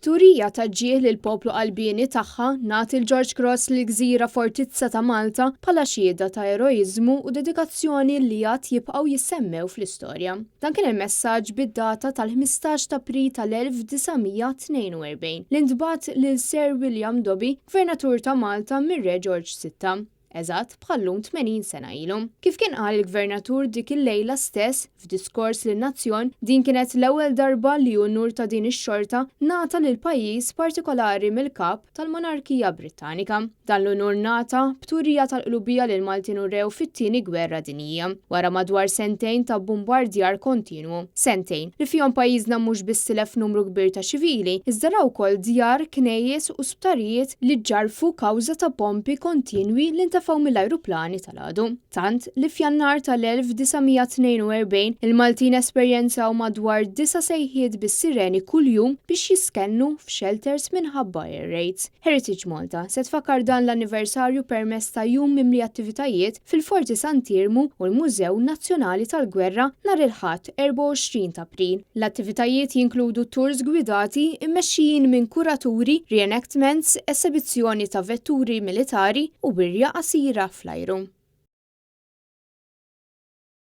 F'turija ta' ġieħ lill-poplu qalbieni tagħha, ngħati l-George Cross lill-gżira fortizza ta' Malta bħala xhieda ta' eroiżmu u dedikazzjoni li għad jibqgħu jissemmew fl-istorja. Dan kien il-messaġġ bid-data tal-15 t'April tal-1942 li ntbagħat lil Sir William Dobbie, Gvernatur ta' Malta mir-Re Ġorġ Sitta. Eżatt bħal-lum 80 sena ilu. Kif kien qal il-Gvernatur dik il-lejla stess, f'diskors lin-nazzjon, din kienet l-ewwel darba li unur ta' din ix-xorta ngħata lil pajjiż partikolari mill-kap tal-monarkija Brittanika. Dan l-unur ngħata b'turija tal-qlubija li l-Maltin urew fit-Tieni Gwerra Dinjija, wara madwar sentejn ta' bbumbardjar kontinwu. Sentejn, li fihom pajjiżna mhux biss tilef numru kbir ta' ċivili, iżda ra wkoll djar, knejjes u sptarijiet li ġġarrfu kawża ta' bombi kontinwi li ntefgħu mill-ajruplani tal-għadu. Tant, li f'Jannar tal-1942 il-Maltin esperjenzaw madwar disa' sejħiet bis-sireni kuljum biex jistkennu f'xelters minħabba air raids. Heritage Malta se tfakkar dan l-anniversarju permezz ta' jum mimli attivitajiet fil-Forti Sant'Iermu u l-Mużew Nazzjonali tal-Gwerra nhar il-Ħadd 24 t'April. L-attivitajiet jinkludu tours gwidati mmexxijin minn kuraturi, reenactments, esebizzjoni ta' vetturi militari u wirja qasira fl-ajru.